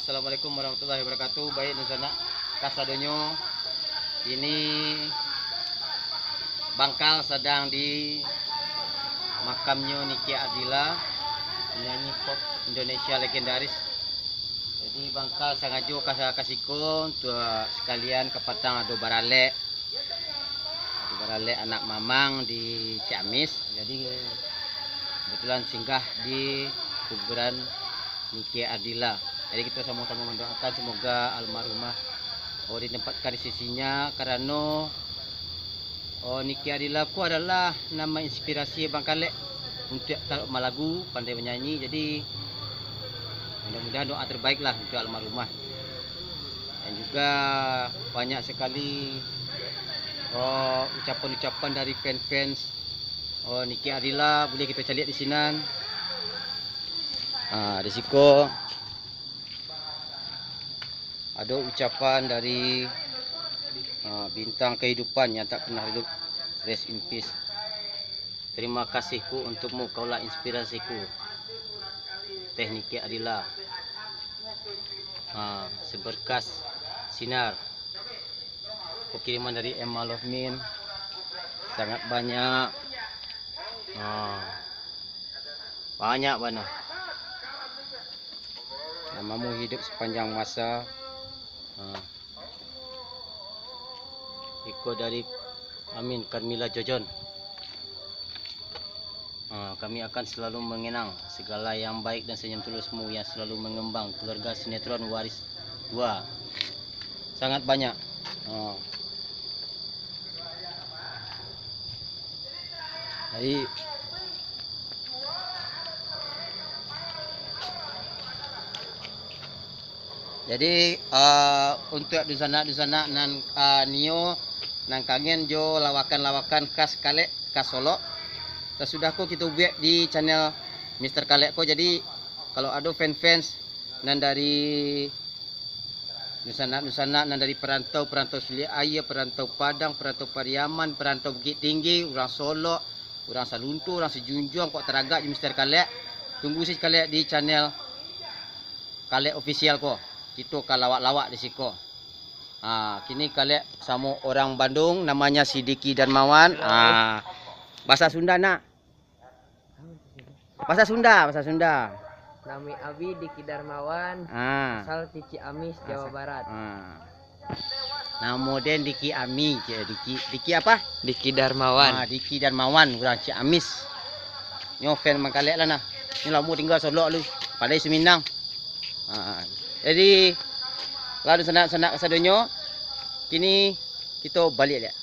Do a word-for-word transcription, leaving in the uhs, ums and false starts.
Assalamualaikum warahmatullahi wabarakatuh. Baik, dunsanak kasadonyo, ini Bangkal sadang di makamnyo Niki Ardilla, penyanyi pop Indonesia legendaris. Jadi, Bangkal sangajo ka, ka siko untuak sakalian kapatang ado baralek. Ado baralek anak mamang di Ciamis. Jadi, kebetulan singgah di kuburan Niki Ardilla. Jadi, kito samo-samo mandoakan semoga almarhumah, oh, ditempatkan di sisinya, karano, oh, Niki Ardilla ko adalah nama inspirasi Bang Kalek untuak talalu malagu, pandai manyanyi. Jadi, mudah-mudahan doa terbaik lah untuak almarhumah. Dan juga banyak sekali, oh, ucapan-ucapan dari fans-fans, oh, Niki Ardilla, boleh kito caliak di sinan. Ah, di siko ado ucapan dari, ah, bintang kehidupan yang tak pernah redup. Rest in peace. Terima kasihku untukmu, kaulah inspirasiku. Teh Niki Ardilla. Ha, seberkas sinar. Ko kiriman dari Emma Lovmin. Sangat banyak. Ha, banyak bana. Namamu hidup sepanjang masa. Ha. Iko dari Amin Carmila Jojon. Ah, kami akan selalu mengenang segala yang baik dan senyum tulusmu yang selalu mengembang keluarga sinetron Waris Dua. Sangat banyak. Ah. Jadi, Jadi, eh, untuak dunsanak-dunsanak nan, eh, nio nan kangen jo lawakan-lawakan khas Kalek, khas Solok, sasudah ko kito buek di channel Mister Kalek ko. Jadi, kalau ado fans-fans nan dari dunsanak-dunsanak nan dari perantau, perantau Sulik Aia, perantau Padang, perantau Pariaman, perantau Bukittinggi, urang Solok, urang Salunto, urang Sijunjuang, kok taragak jo Mister Kalek, tunggu se Kalek di channel Kalek Official ko, kito ka lawak-lawak di siko. Ha, kini Kalek samo urang Bandung, namanya si Diki Darmawan. Ha, bahasa Sunda, nak? Bahasa Sunda, bahasa Sunda. Namo abi Diki Darmawan, ha, asal ti Ciamis, bahasa Jawa Barat. Ha. Namo den Diki Ami, Diki, Diki apa? Diki Darmawan. Ha, Diki Darmawan, urang Ciamis. Nyo fan Bang Kalek lah nah. Nyo lamo tingga Solok lu, padai Suminang. Ha, jadi, lah dunsanak-sanak kasadonyo, kini kito baliak liak.